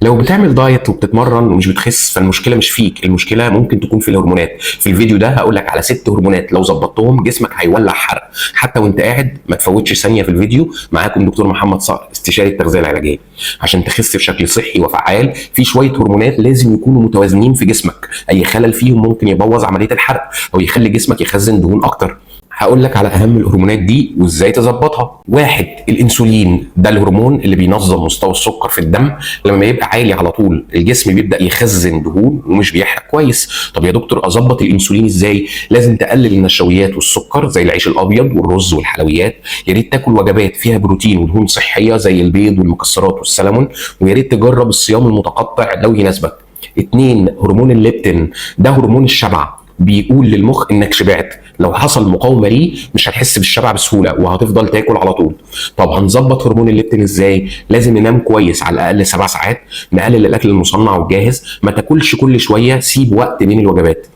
لو بتعمل دايت وبتتمرن ومش بتخس، فالمشكلة مش فيك، المشكلة ممكن تكون في الهرمونات. في الفيديو ده هقول لك على 6 هرمونات لو ظبطتهم جسمك هيولع حرق حتى وانت قاعد. ما تفوتش ثانية في الفيديو. معاكم دكتور محمد صقر، استشاري التغذية العلاجية. عشان تخس بشكل صحي وفعال، في شوية هرمونات لازم يكونوا متوازنين في جسمك. اي خلل فيهم ممكن يبوظ عملية الحرق او يخلي جسمك يخزن دهون اكتر. هقول لك على اهم الهرمونات دي وازاي تظبطها. واحد، الانسولين. ده الهرمون اللي بينظم مستوى السكر في الدم. لما يبقى عالي على طول الجسم بيبدا يخزن دهون ومش بيحرق كويس. طب يا دكتور، اظبط الانسولين ازاي؟ لازم تقلل النشويات والسكر زي العيش الابيض والرز والحلويات. يا ريت تاكل وجبات فيها بروتين ودهون صحية زي البيض والمكسرات والسلمون، ويا ريت تجرب الصيام المتقطع لو يناسبك. اتنين، هرمون الليبتين. ده هرمون الشبع، بيقول للمخ انك شبعت. لو حصل مقاومة ليه مش هتحس بالشبع بسهولة وهتفضل تاكل على طول. طب هنظبط هرمون الليبتين ازاي؟ لازم ننام كويس على الاقل 7 ساعات، نقلل الاكل المصنع والجاهز، ما تاكلش كل شويه، سيب وقت بين الوجبات.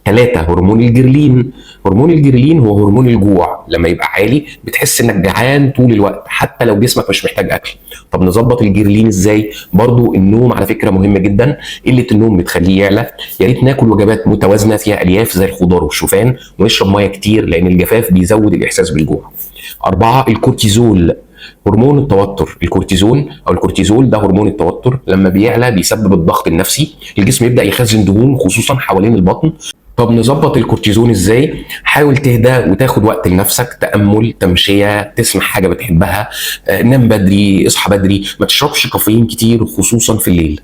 ثلاثة، هرمون الجرلين. هرمون الجرلين هو هرمون الجوع. لما يبقى عالي بتحس انك جعان طول الوقت حتى لو جسمك مش محتاج اكل. طب نظبط الجرلين ازاي؟ برضو النوم على فكرة مهم جدا، قلة النوم بتخليه يعلى. يا ريت ناكل وجبات متوازنة فيها الياف زي الخضار والشوفان، ونشرب مية كتير لان الجفاف بيزود الاحساس بالجوع. أربعة، الكورتيزول، هرمون التوتر. الكورتيزون او الكورتيزول ده هرمون التوتر، لما بيعلى بيسبب الضغط النفسي، الجسم يبدا يخزن دهون خصوصا حوالين البطن. طب نظبط الكورتيزون ازاي؟ حاول تهدى وتاخد وقت لنفسك، تامل، تمشيه، تسمع حاجة بتحبها، نام بدري، اصحى بدري، ما تشربش كافيين كتير خصوصا في الليل.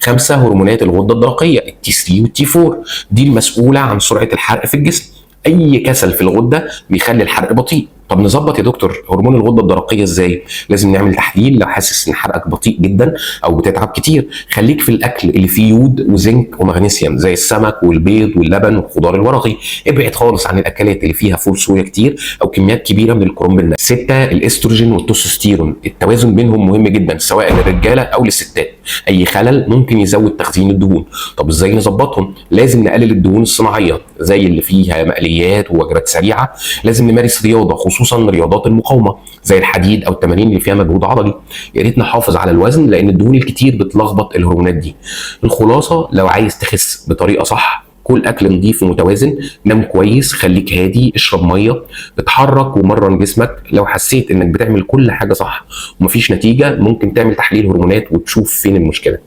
خمسة، هرمونات الغدة الدرقية، ال T3 وال T4. دي المسؤولة عن سرعة الحرق في الجسم. اي كسل في الغدة بيخلي الحرق بطيء. طب نظبط يا دكتور هرمون الغدة الدرقية ازاي؟ لازم نعمل تحليل لو حاسس ان حرقك بطيء جدا او بتتعب كتير. خليك في الاكل اللي فيه يود وزنك ومغنيسيوم زي السمك والبيض واللبن والخضار الورقي. ابعد خالص عن الاكلات اللي فيها فول صويا كتير او كميات كبيرة من الكرنب الني. ستة، الاستروجين والتستوستيرون. التوازن بينهم مهم جدا سواء للرجاله او للستات. اي خلل ممكن يزود تخزين الدهون. طب ازاي نظبطهم؟ لازم نقلل الدهون الصناعية زي اللي فيها مقليات ووجبات سريعه. لازم نمارس رياضه، خصوصا رياضات المقاومة زي الحديد او التمارين اللي فيها مجهود عضلي. يا ريت نحافظ على الوزن لان الدهون الكتير بتلخبط الهرمونات دي. الخلاصه، لو عايز تخس بطريقة صح، كل اكل نظيف ومتوازن، نام كويس، خليك هادي، اشرب ميه، اتحرك ومرن جسمك. لو حسيت انك بتعمل كل حاجة صح ومفيش نتيجه، ممكن تعمل تحليل هرمونات وتشوف فين المشكله.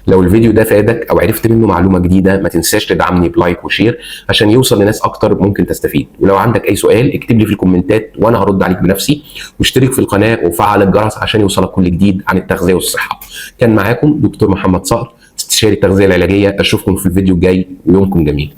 لو الفيديو ده فادك او عرفت منه معلومة جديده، ما تنساش تدعمني ب like و share عشان يوصل لناس اكتر ممكن تستفيد. ولو عندك اي سؤال اكتب لي في الكومنتات وانا هرد عليك بنفسي. واشترك في القناة وفعل الجرس عشان يوصلك كل جديد عن التغذية والصحه. كان معاكم دكتور محمد صقر، استشاري التغذية العلاجيه. اشوفكم في الفيديو الجاي ويومكم جميل.